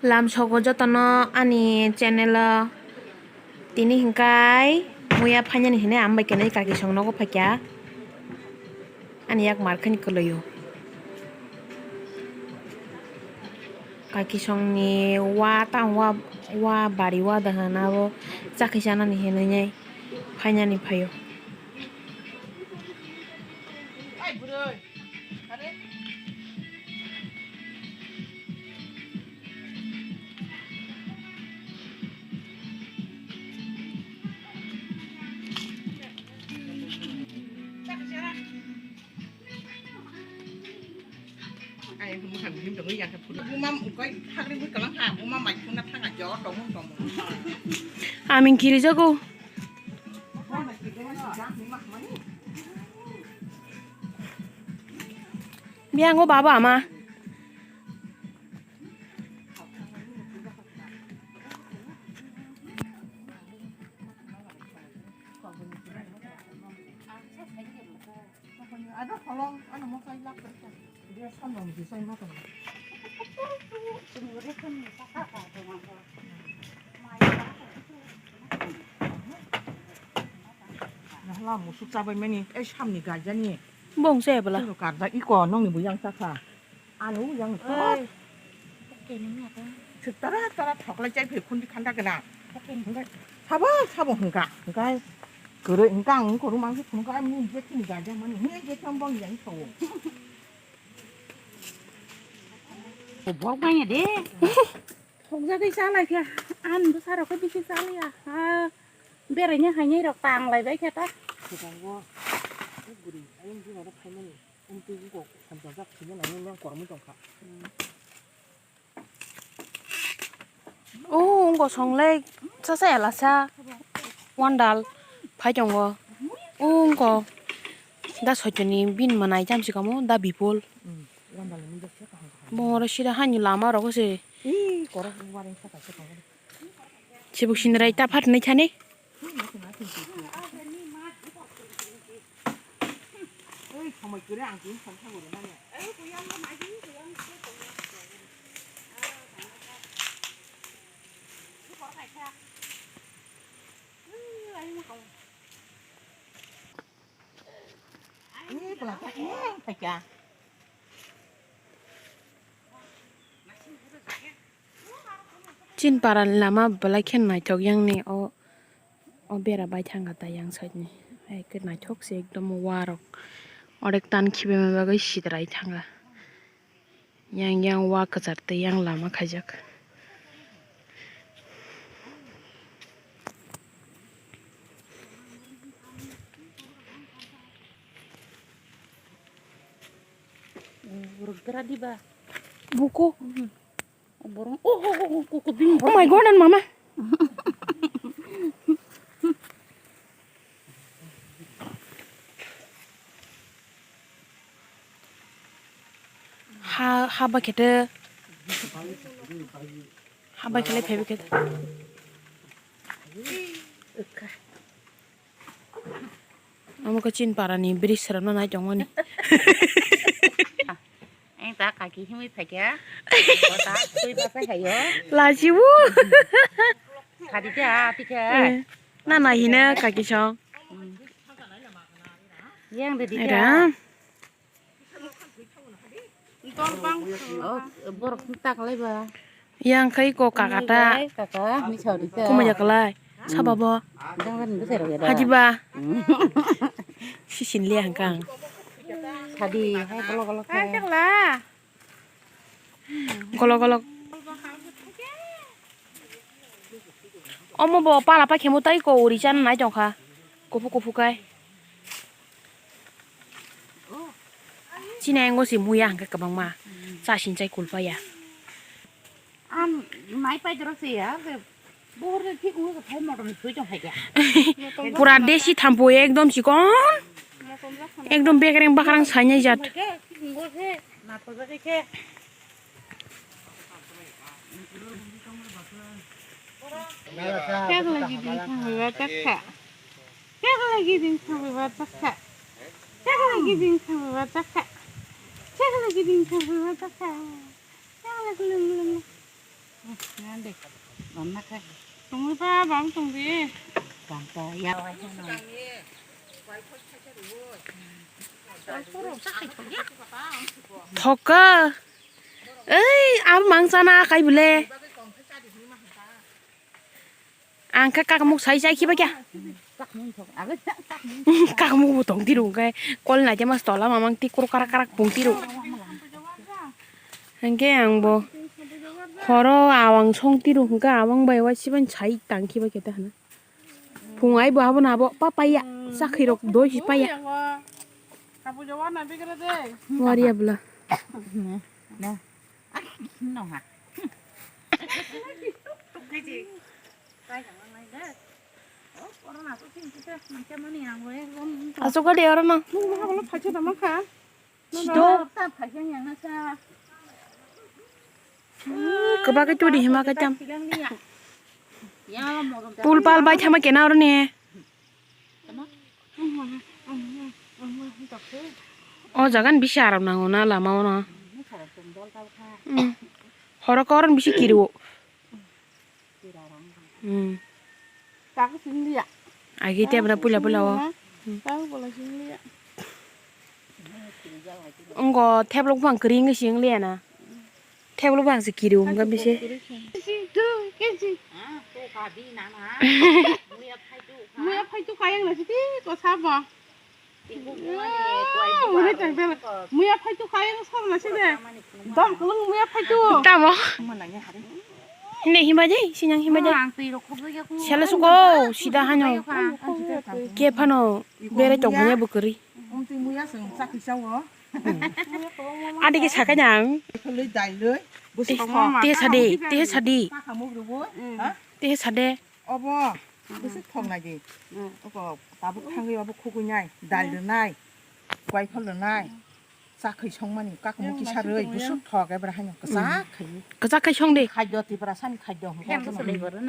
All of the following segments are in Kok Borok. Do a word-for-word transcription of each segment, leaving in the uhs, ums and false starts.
Lamsogo jotono ani channel o tini hinkai muya phainani hinwi ang bai khe nai kaki song nogo phaikha ani yak mar khani kwlwi o kaki song ni wa tang wa wa bari wa da hana bo chakhi chanani hinwi nai phainani phaio. Aming kiri jago. Biango baba ama. Nahla musuk chabai mani, ei samni gaijani. Bong se bwla. Chwng karjak iko nongni bo yang chakha. Ano yang to. Oi. Sik tara tara thoklai chai phai khundi khanda gana. Sabo sabo hwnkha. Hwnkhe kwrwi hwnkha ang wngkha ruma wngkhe phunukha ani je khini gaijak mani. Hwnwi je thang bong yang thawo. Bok manya de. Thokjagwi chalaikha. Ani bwsarokhe bisi chaliya. Ha, beraina hainairok tanglaibaikha ta. Swkango, o bwrwi ayang jora phaimani, wngtwi wngkok hamchajak thwina nangwi meng kormwi tongkha. O wngkok songlai chasa elasa wandal phai tongo. O wngkok da soitoni bini mwnai chamsi kamo da bipol. Wandal ni jok se kaham kaham. Bongoro sida hani lama rogo se. Ih, korok wareng saka se tongo. Sibuk sinrai ta phat nai thani. Ei, somoi kwrwi ang tini songsa guri manya. Ih, bwla ta eng phaikha. Chini para ni lama belai khe naithok yang ni o, o bera bai thangkha ta yang side ni. Hai khe naithok se ekdom wa rok orek tan khibaima bagwi sidrai thangkha. Yang yang wa kwchar tei yang lama khaijak. Buko. Borong. Oh, oh, oh, oh, oh, oh, bini. Oh my God, and mama. Ha, ha ba kete. Ha ba kele phebe kete. Omo khe chini para ni bridge swnamna nai tongmani. Ang ta kaki himwi phaikha. O ta twi bachai haio. Lajibu. Khadi ta tikhe. Eh, na nai hino kaki song. Yang de dikhe. Era. Oh, borok ta kalai ba. Yang khai ko kaka ta. Kaka, ni sauri ta. Kumaya kalai. Saba bo. Dang dang ni sai rok ya da. Haji ba. Sisin le hangkang. Sadi, hai golo golo khai. Golo golo. Omo bo pala pa khemo tai ko uri chan nai tongkha. Kufu kufu kai. Chini ayang o si muya hangkhe kwbangma. Cha sin chai kulpaya. Am mai pai dorok se ya. Bohor de thik mo thai motom sui tong hai ya. Pura desi thampo ekdom chikon. Ekdom bekreng bakrang sainai jat. Kek lagi bini thangwi wajakha. Kek lagi bini thangwi wajakha. Kek lagi bini thangwi wajakha. Kek lagi bini thangwi wajakha. Kek lagi lung lung. Tongwi ba bang tongdi. Tangka ya. Thokka. Ei, abo mang chana kai bole. Ang khe kakmuk sai chai khiba kya? Kakmuk bo tong tiro hwnkhe kol naikhe mas tola mamang ti kuru karak karak pung tiro. Hwnkhe ang bo horo awang song tiro hwnkhe awang bai waisibani sai tang khiba khe ta hwnwi. Phung ai bo abono abo papaya chakhwi rok doi si paya. Wari abla. Asok de oro no. Sito. Kebak itu di hima kacam. Pul pal bai thama kena oro ne. O jagan bisi aram nango na lama o na. Horo koron bisi kiru. Hmm. Kaka sing liya. Agi te bra pula pula o. Kaka bola sing liya. Ongo theblok bang kering sing liya na. Theblok bang se kiru ongo bisi. Muya phaitu kayang na siti ko sabo. Muya phaitu kayang sabo na side. Dom kulung muya phaitu. Tamo. Hine hima jai, sinyang hima jai. Sele suko, sida hanyo. Ke phano, bere tong hanya bukuri. Adi ke sakai nang. Te sade, te sade. Te sade. Obo, bwswk thok nai di. Oko tabuk thangwi obo khugui nai, dal rwnai, guaikhol rwnai, chakhwi songmani, kakmuk kisa rwi, bwswk thok ebra haino kwchak khaiwi. Kwchak khai song de. Khaido Tiprasani khaido hwnkhe.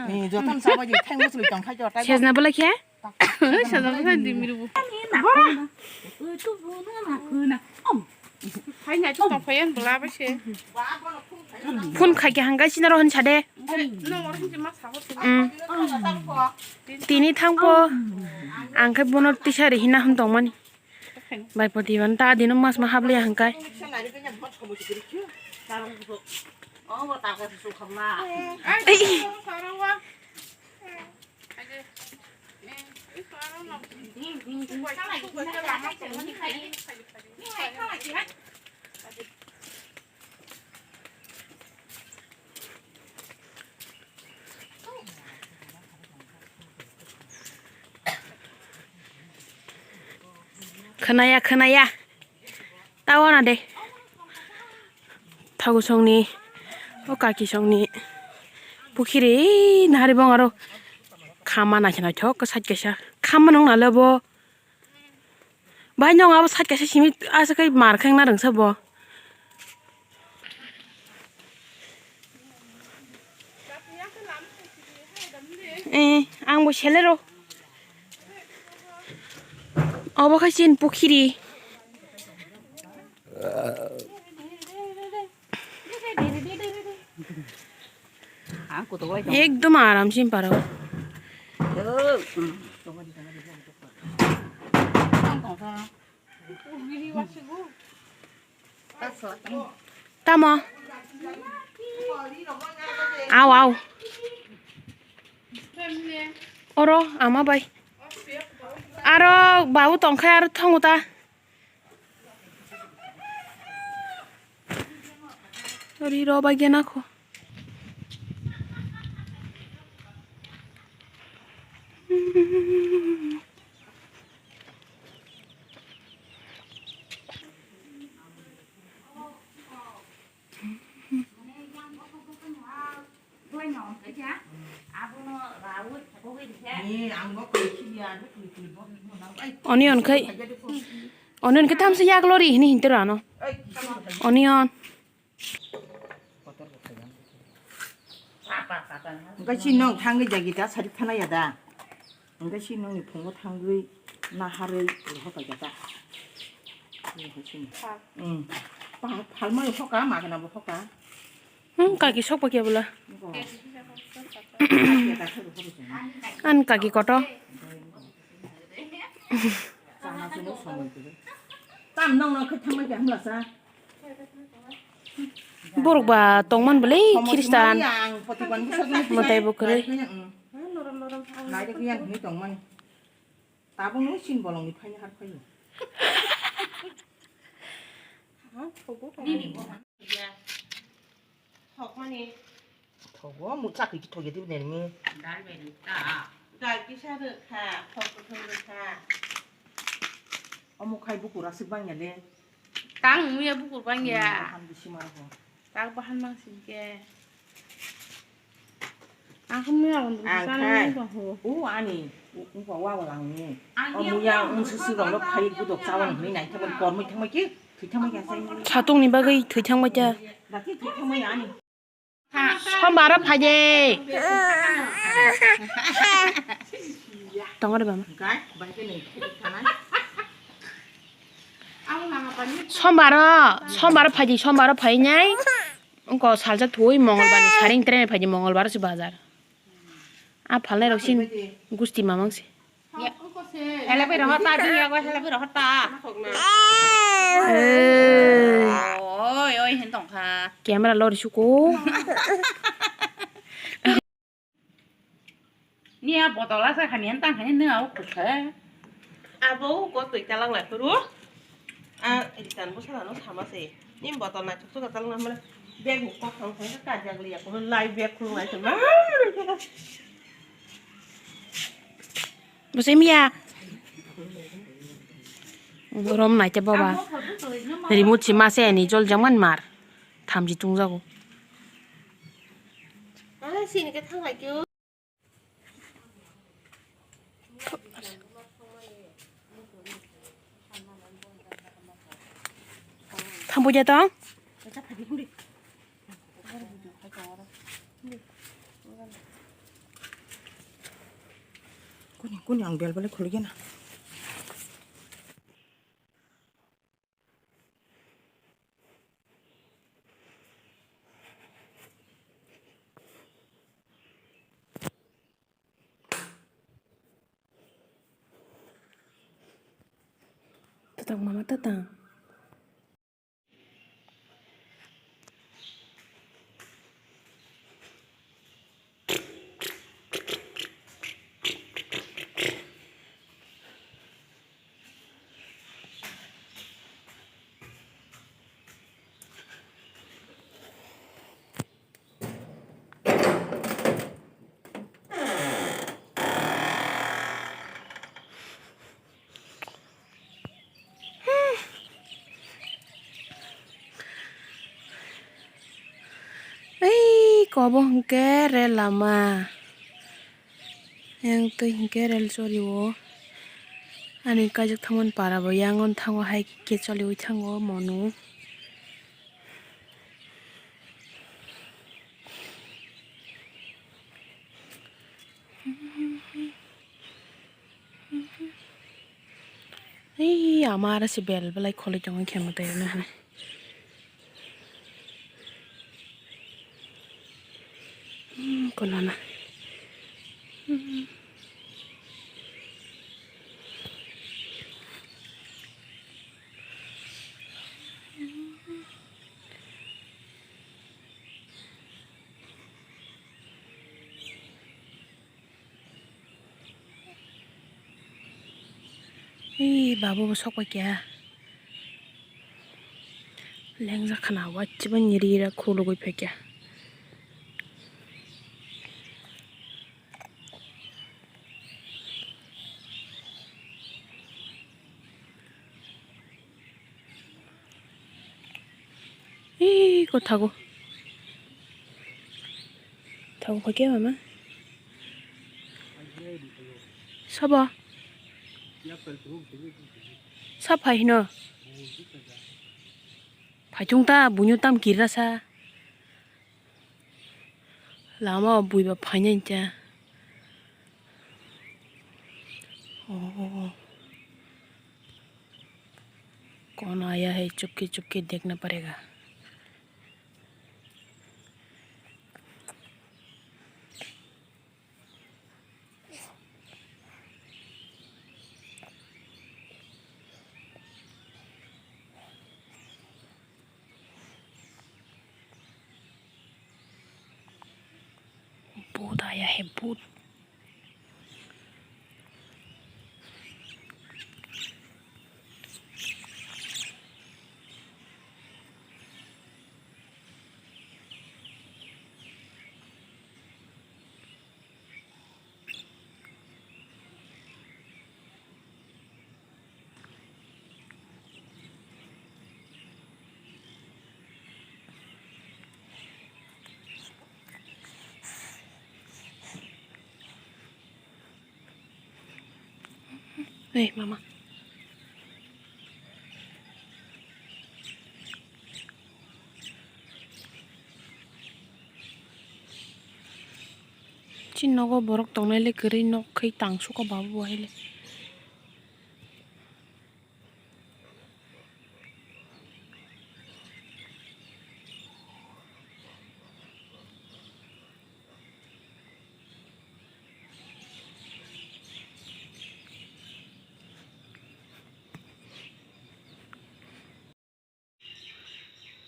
Ni jotono chabai di, theng bwchwlwi tong khaido, tai sejna bwlai khe? Sejna bwlai di miru. Phone khai khe hangkai sinaro hwn sade. Mm. Tini thangpo ang khe bono tisa ri hina hwn tongmani. Bai poti ban ta dino mas ma habliya hangkai. Ei. Khwnaya, khwnaya. Tawana de. Thagusongni, o kakisongni pukhiri nahari bong aro khama naikhe naithok kwsai kaisa. Khama nung nale bo. Bai nung abo side kaisa simi asa kai mar kheng na rwngsa bo. Eh, ang bo selero. Obo khai chini pukhiri. Ekdom aram se paro. Tamo. Aw, aw. Oro ama bai. Aro babu tongkhe aro thongo ta. Ri ro bai gena kho. Onion khai, onion khai tamsa yak lori hini hinter ano. Onion. Engkai si nong thangwi jagi ta sari thana ya da. Engkai si nongni phungo thangwi naharwi rohor pai ya da. Ni hai si. Hmm. Pa-, phalmani hoka, magana bo hoka. Hmm, kaki sok pakia bula. An kaki koto. Tam nong nong khe thangma khe hamla sa. Borok ba tongman bwlai Khristan. Mwtai bo kwrwi. Nai de khe yang hwnwi tongmani. Tabuk nung sin bolongni phaini har phaio. Thokmani. Thogo, mu chakri ki thoge dibi nini. Dal beri ta. Dal kisa rwkha, khok kwthwng rwkha. Omo khai bukur aswk bangya le. Tang wngya bukur bangya. Hmm, bahan bisi ma rwkha. Tak bahan mang singke. Ang khe mui ang Ang sana khai. Nung tong ho. U ani, u, u wa wa lang ni. Ang O dia muya wa un wa susu wa rong lo wa khai wa budok wa chawan wa ni nai thangma wa kormoi thangma ki, thwi thangma ki asai. Satung ni bagwi thwi thangma cha. Dati thwi thangma ya ani. Sombar o phaidi. Tongore bama. Gai, bai ke ni. Sombar o, sombar o phaidi, sombar o phainai. Wngkha salsa thuwi Mongolbar ni saring train phaidi, Mongolbar se bazar. A phalnai rok sin gusti mamang se. Helai bai rohor ta, dui yago helai bai rohor ta. Oi, oi, hen tong kha. Camera lori suko. Ni a botol asa khani hen tang khani nung au khukha. Abo ko twi kalang lai phuru. A ritan bo sala no sama se. Ni botol na chuk chuk kalang na mara. Bag ko khang khang ka jak liya ko lai bag khulung lai ma. Bwsai miya. Rom nai te baba. Remote si mase ni jol jangman mar. Thamchi tungjago. Thambo ja tong. Kuni, kuni ang bel bele khulgena. Tatang mama tatang. Ei, kobo hwnkhe rel lama. Yang twi hwnkhe rel choli o. Ani kaijak thangmani para bo yang on thango hai khe choli oi thango monu. Ei, ama aro se bel belai kholi tongo khe mwtai rwna hinwi. Hmm, kono na. Hmm. Ee, babo bo sok pai keha. Lengjak khana, wachiba ni ri rak khulugwi phaikha. Ee, ko thago. Thago kha khe mama. Sabo? Sa phai hino. Phaichung ta, buino tam kirna sa. Lama o bui ba phainai cha. Oh. कौन आया है चुपके चुपके देखना पड़ेगा। Aya he bhut. Ei, mama. Chini nogo borok tongnai le kwrwi nok khai tang suka babu bo hai le.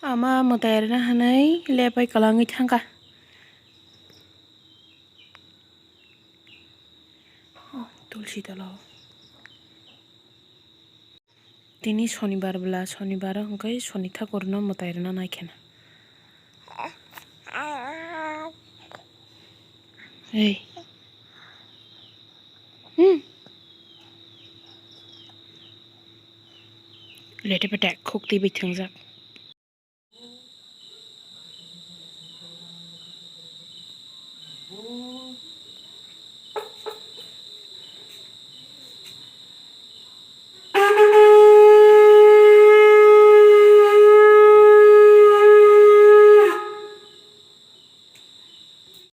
Ama mwtai rwna hwnwi lepai kwlangwi thangkha. Oh, tulsi tolo. Tini sonibar bwla, sonibar hwnkhe soni thakurno mwtai rwna nai kheno. Ei. Hmm. Lete pete khuk twi bai thwngjak.